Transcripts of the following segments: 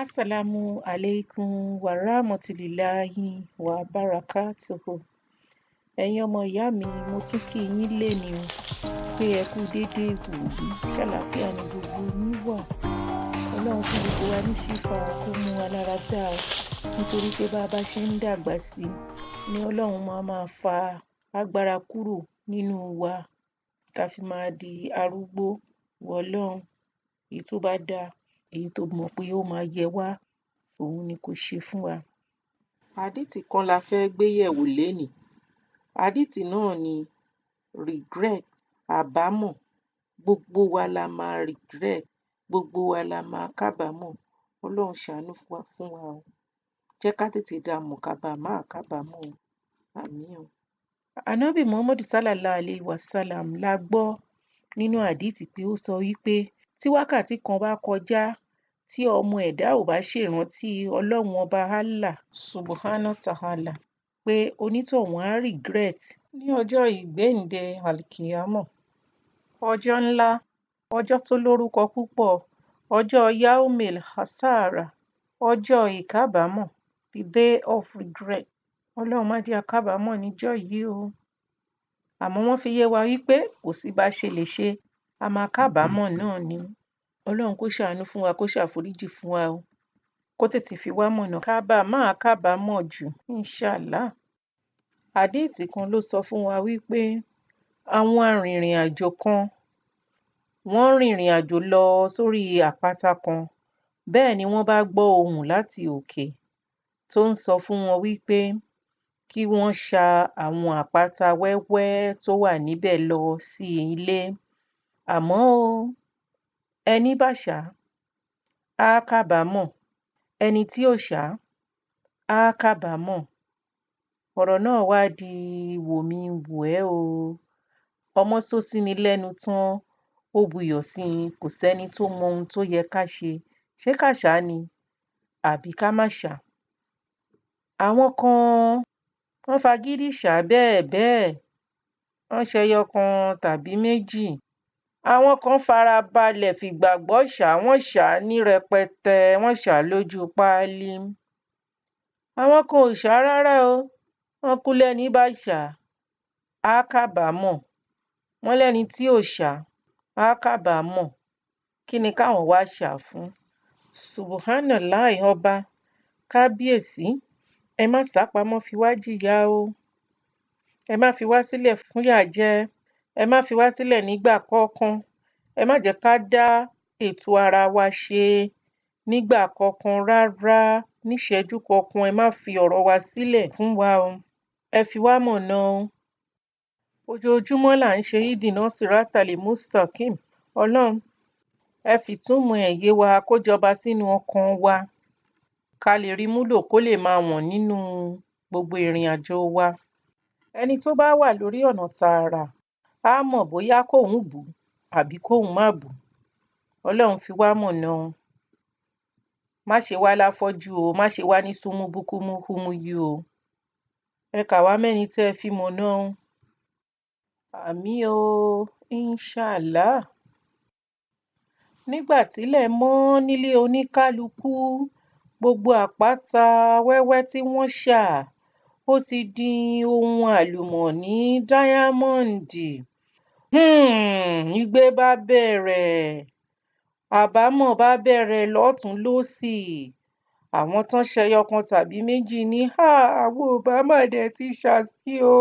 Assalamu alaikum wa rahmatulahi wa barakatuhu. Ẹ̀yin ọmọ ìyá mi, mo tún kí yín léni o, pé ẹ kú déédé ìwòyí, ṣàlàáfíà ni gbogbo yín wà. Ọlọ́run fún gbogbo wa ní ṣífà kó mú wa lára dá o, nítorí pé bá a bá ṣe ń dàgbà sí i ni Ọlọ́run máa máa fa agbára kúrò nínú wa tá a fi máa di arúgbó. Ìwọ Ọlọ́run, èyí tó bá dáa, èyí tó mọ̀ pé ó máa yẹ wá, òun ni kó ṣe fún wa. Àdíìtì kan la fẹ́ gbé yẹ̀wò lénìí. Àdíìtì náà ni regret, àbámọ̀. Gbogbo wa la máa regret, gbogbo wa la máa kábàámọ̀. Ọlọ́run ṣàánú fún wa o. Jẹ́ ká tètè dá mọ̀ ká bàa má kábàámọ̀ o. Àmín o. Ànábì Muhammad sallallahu alayhi wa sallam la gbọ́ nínú àdíìtì pé ó sọ wípé tí wákàtí kan bá kọjá tí ọmọ ẹ̀dá ò bá ṣèrántí Ọlọ́run ọba Allah subhana ta'ala, pé onítọ̀hún á regret ní ọjọ́ ìgbéǹde alkiyamo. Ọjọ́ ńlá, ọjọ́ tó lórúkọ púpọ̀, ọjọ́ yaumil hasara, ọjọ́ ìkábàámọ̀, the day of regret. Ọlọ́run má jẹ́ a kábàámọ̀ níjọ́ yìí o. Àmọ́ wọ́n fi yé wa wípé kò sí bá ṣe lè ṣe, a máa kábàámọ̀ náà ni. Ọlọ́run kó ṣàánú fún wa, kó ṣàforíjì fún wa o, kó tètè fi wá mọ̀nà ká bàa má kábàámọ̀ jù, inshallah. Àdíìtì kan ló sọ fún wa wípé àwọn arìnrìn-àjò kan wọ́n rìnrìn àjò lọ sórí àpáta kan. Bẹ́ẹ̀ ni wọ́n bá gbọ́ ohùn láti òkè tó ń sọ fún wọn wípé kí wọ́n ṣa àwọn àpáta wẹ́wẹ́ tó wà níbẹ̀ lọ sí ilé. Àmọ́ ó, ẹní bá ṣà á kábàámọ̀, ẹni tí ò ṣà á kábàámọ̀. Ọ̀rọ̀ náà wá di wòmí-n-wò-ẹ́ o. Ọmọ sọ sí ni lẹ́nu tán, ó buyọ̀ sí i, kò sẹ́ni tó mọ ohun tó yẹ ká ṣe. Ṣé ká ṣà á ni àbí ká má ṣà á? Àwọn kan wọ́n fagídí ṣà á bẹ́ẹ̀ bẹ́ẹ̀, wọ́n ṣẹyọ kan tàbí méjì. Àwọn kan fara balẹ̀ fìgbàgbọ́ ṣà á, wọ́n ṣà á ní rẹpẹtẹ, wọ́n ṣà á lójú páálí. Àwọn kan ò ṣà á rárá o. Wọ́n kú lẹ́ni bá ṣà á kábàámọ̀. Wọ́n lẹ́ni tí ò ṣà á kábàámọ̀. Kí ni káwọn wá ṣà á fún? Subhanallah ọba, kábíyèsí, ẹ má sápamọ́ fi wá jìyà o. Ẹ má fi wá sílẹ̀ fúnyà jẹ. Ẹ má fi wá sílẹ̀ nígbà kọ̀ọ̀kan. Ẹ má jẹ́ ká dá ètò ara wa ṣe nígbà kọ̀ọ̀kan rárá. Níṣẹ́jú kọ̀ọ̀kan, ẹ má fi ọ̀rọ̀ wa sílẹ̀ fún wa o. Ẹ fi wá mọ̀nà o. Ojoojúmọ́ là ń ṣe ihdina siratal mustaqim. Ọlọ́run, ẹ fìtúmọ̀ ẹ̀ yé wa kó jọba sínú ọkàn wa, ká lè rí múlò kó lè máa wọ̀n nínú gbogbo ìrìn àjò wa. Ẹni tó bá wà lórí ọ̀nà tààrà á mọ̀ bóyá kóun bù ú àbí kóun má bù ú. Ọlọ́run fi wá mọ̀nà o. Má ṣe wá láfọ́jú o, má ṣe wá ní súnmú-búkúmú húmúyú o. Ẹ kà wá mẹ́ni tẹ́ ẹ fi mọ̀nà o. Àmín o, inshallah. Nígbà tílẹ̀ mọ́ nílé oníkálukú, gbogbo àpáta wẹ́wẹ́ tí wọ́n ṣà, ó ti di ohun àlùmọ̀ọ́nì dáyámọ́ǹdì. Igbe bá bẹ̀rẹ̀, àbámọ̀ bá bẹ̀rẹ̀ lọ́tùn-ún lósì. Àwọn tán ṣẹyọ kan tàbí méjì ní àwọn ò bá má dẹ̀ ti ṣà sí o,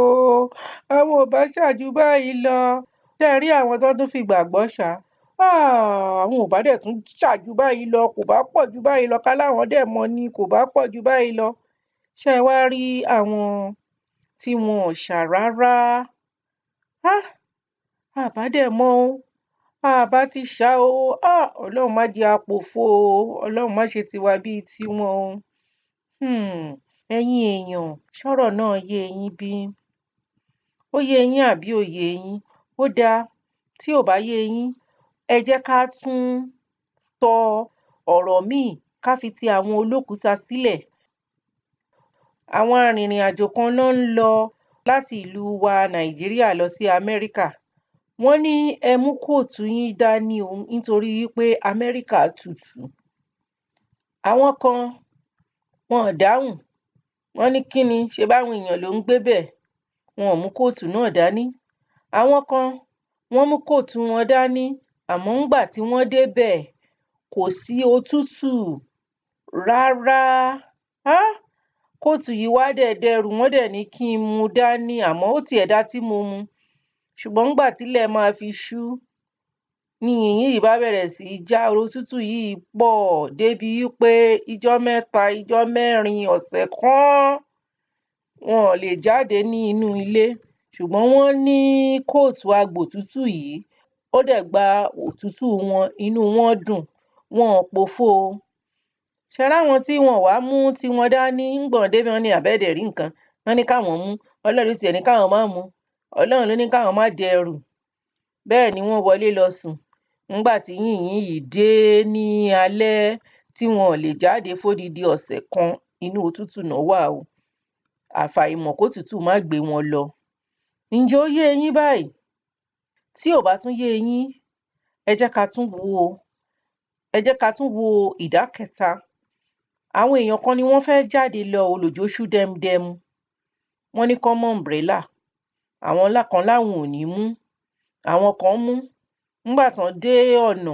àwọn ò bá ṣà ju báyìí lọ. Ṣé ẹ rí àwọn tó tún fìgbàgbọ́ ṣà á? Àwọn ò bá dẹ̀ tún ṣà ju báyìí lọ, kò bá pọ̀ ju báyìí lọ, ká láwọn dẹ̀ mọ̀ ni kò bá pọ̀ ju báyìí lọ. Ṣé ẹ wá rí àwọn tí wọn ò ṣà rárá? À bá dẹ̀ mọ̀ o, à bá ti ṣà o. Ọlọ́run má jẹ́ a pòfo o, Ọlọ́run má ṣe tiwa bíi tiwọn o. Ẹ̀yin èèyàn, ṣọ́rọ̀ náà yé yín bí? Ó yé yín àbí ò yé yín? Ó dáa, tí ò bá yé yín, ẹ jẹ́ ká tún sọ ọ̀rọ̀ míì ká fi ti àwọn olókùúta sílẹ̀. Àwọn arìnrìn-àjò kan náà ń lọ láti ìlú wa Nàìjíríà lọ sí Amẹ́ríkà. Wọ́n ní ẹ mú kóòtù yín dání o, nítorí pé Amẹ́ríkà tutù. Àwọn kan wọn ò dáhùn, wọ́n ní kí ni ṣe báwọn èèyàn ló ń gbé bẹ̀, wọn ò mú kóòtù náà dání. Àwọn kan wọ́n mú kóòtù wọn dání, àmọ́ ńgbà tí wọ́n débẹ̀ kò sí òtútù rárá. Kóòtù yìí wá dẹ̀ dẹrù, wọ́n dẹ̀ ní kí n mú dání, àmọ́ ó tiẹ̀ dá tí mo mú. Ṣùgbọ́n ńgbà tílẹ̀ máa fi ṣú ni yìnyín yìí bá bẹ̀rẹ̀ sí í já, òtútù yìí pọ̀ débi wípé ijọ́ mẹ́ta, ijọ́ mẹ́rin, ọ̀sẹ̀ kan, wọn ò lè jáde ní inú ilé. Ṣùgbọ́n wọ́n ní kóòtù agbòtútù yìí, ó dẹ̀ gba òtútù wọn, inú wọn dùn, wọn ò pòfo o. Ṣẹ ráwọn tí wọn wá mú tiwọn dání, ńgbà wọ́n débẹ̀ wọ́n ní àbẹ́ẹ̀dẹ̀ rí nǹkan, wọ́n ní káwọn mú, Ọlọ́run tiẹ̀ ní káwọn má mú, Ọlọ́run ló ní káwọn má dẹrù. Bẹ́ẹ̀ ni wọ́n wọlé lọ sùn. Ńgbà tí yìnyín yìí dé ní alẹ́ tí wọn ò lè jáde fódidi ọ̀sẹ̀ kan, inú òtútù náà wà o. Àfàìmọ̀ kótútù má gbé wọn lọ. Ǹjẹ́ ó yé yín báyìí? Tí ò bá tún yé yín, ẹ jẹ́ ká tún wo, ẹ jẹ́ ká tún wo ìdá kẹta. Àwọn èèyàn kan ni wọ́n fẹ́ jáde lọ, òjò ṣú dẹ́mudẹ́mu. Wọ́n ní kán mú umbrella. Àwọn kan láwọn ò ní mú, àwọn kan mú. Ńgbà tán dé ọ̀nà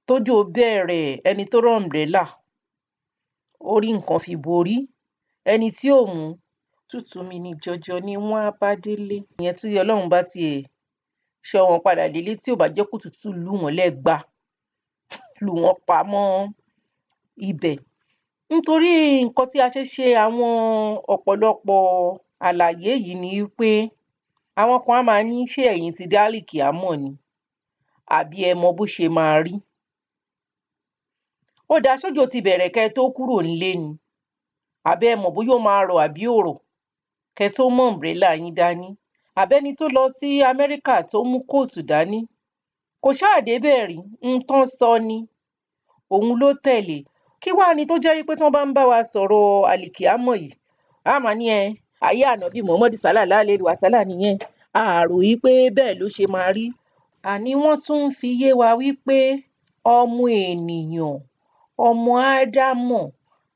tójò bẹ̀rẹ̀, ẹni tó rán umbrella ó rí nǹkan fi borí. Ẹni tí ò mú, tútù mi ní jọjọ ni wọ́n á bá délé. Ìyẹn tí Ọlọ́run bá tiẹ̀ ṣọ́ wọn padà délé, tí ò bá jẹ́ kótútù lù wọ́n lẹ́gba, lù wọ́n pa mọ́ ibẹ̀. Nítorí nǹkan tí a ṣe ṣe àwọn ọ̀pọ̀lọpọ̀ àlàyé yìí ni wípé àwọn kan á máa ní ṣé ẹ̀yin ti dé àlìkìyámọ̀ ni, àbí ẹ mọ bó ṣe máa rí. Ó dáa, ṣójò ti bẹ̀rẹ̀ kẹ́ ẹ tó kúrò nílé ni, àbí ẹ mọ̀ bóyá ó máa rọ̀ àbí ò rọ̀ kẹ́ ẹ tó mú umbrella yín dání? Àbẹ́ni tó lọ sí Amẹ́ríkà tó mú kóòtù dání, kò ṣáà débẹ̀ rí, n tán sọ ni òun ló tẹ̀lé. Kí wá ni tó jẹ́ wípé tí wọ́n bá ń bá wa sọ̀rọ̀ àlìkìyámọ̀ yìí, a máa ní ẹ ayé ànábì Muhammadu sallallahu alayhi wa sallam nìyẹn, a rò wípé bẹ́ẹ̀ ló ṣe máa rí. Àní wọ́n tún ń fi yé wa wípé ọmọ ènìyàn, ọmọ ádámọ̀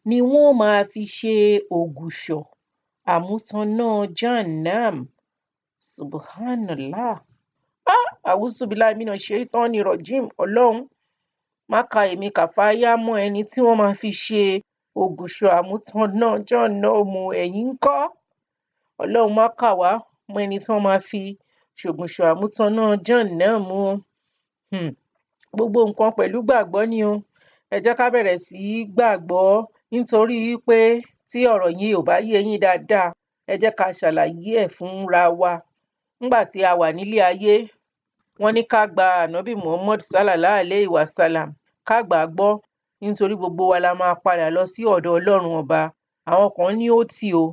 ni wọ́n máa fi ṣe ògùṣọ̀ àmútaná jahannam. Subhanallah. A'udhu billahi minash shaitani rajim. Ọlọ́run má ka èmi Kàfáyá mọ́ ẹni tí wọ́n máa fi ṣe ògùṣọ̀ àmútaná jahannam. Ẹ̀yin ńkọ́? Ọlọ́run má kà wá mọ́ ẹni tí wọ́n máa fi ṣògùṣọ̀ àmútaná jahannam o. Gbogbo nǹkan pẹ̀lú gbàgbọ́ ni o. Ẹ jẹ́ ká bẹ̀rẹ̀ sí í gbàgbọ́, nítorí wípé tí ọ̀rọ̀ yìí ò bá yé yín dáadáa, ẹ jẹ́ ká ṣàlàyé ẹ̀ fúnra wa. Ńgbà tí a wà nílé ayé, wọ́n ní ká gba ànábì Muhammad sallallahu alayhi wa sallam, ká gbà á gbọ́, nítorí gbogbo wa la máa padà lọ sí ọ̀dọ̀ Ọlọ́run ọba. Àwọn kan ní ó tì o,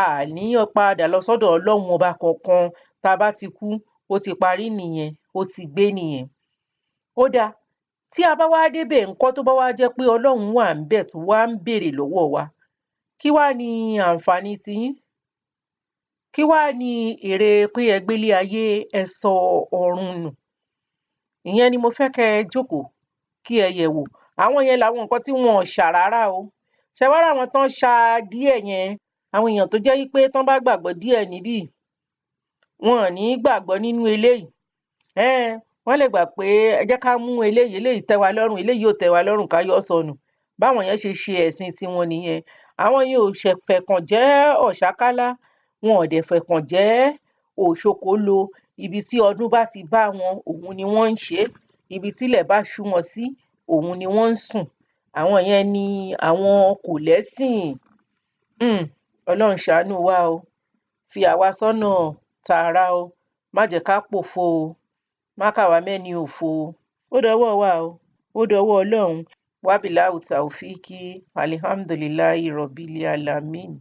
a ní padà lọ sọ́dọ̀ Ọlọ́run ọba kankan, tá a bá ti kú ó ti parí nìyẹn, ó ti gbé nìyẹn. Ó dáa, tí a bá wá débẹ̀ ńkọ́, tó bá wá jẹ́ pé Ọlọ́run wà ńbẹ̀ tó wá ń béèrè lọ́wọ́ wa, kí wá ní àǹfààní tiyín? Kí wá ní èrè pé ẹ gbélé ayé ẹ sọ ọ̀run nù? Ìyẹn ni mo fẹ́ kẹ́ ẹ jókòó kí ẹ yẹ̀ wò. Àwọn yẹn làwọn nǹkan tí wọn ò ṣà rárá o. Ṣẹ wá ráwọn tán ṣa díẹ̀ yẹn, àwọn èèyàn tó jẹ́ wípé tán bá gbàgbọ́ díẹ̀ níbí, wọn ò ní gbàgbọ́ nínú eléyìí. Wọ́n lè gbà pé ẹ jẹ́ ká mú eléyìí, eléyìí tẹ́ wa lọ́rùn, eléyìí ò tẹ́ wa lọ́rùn, ká yọ́ sọnù. Báwọn yẹn ṣe ṣe ẹ̀sìn tiwọn nìyẹn. Àwọn yẹn ò fẹ̀kàn jẹ́ ọ̀ṣákálá, wọn ò dẹ̀ fẹ̀kàn jẹ́ òṣokòólo. Ibi tí ọdún bá ti bá wọn, òun ni wọ́n ń ṣe. Ibi tílẹ̀ bá ṣú wọn sí, òun ni wọ́n ń sùn. Àwọn yẹn ni àwọn kò lẹ́sìn. Ọlọ́run ṣàánú wa o. Fi àwa sọ́nà tààrà o. Má jẹ́ ká pòfo o. Má kà wá mẹ́ni òfo o. Ó dọwọ́ wa o. Ó dọwọ́ Ọlọ́run. Wabilahu taofiki. Alhamdulillahi rabbil alamin.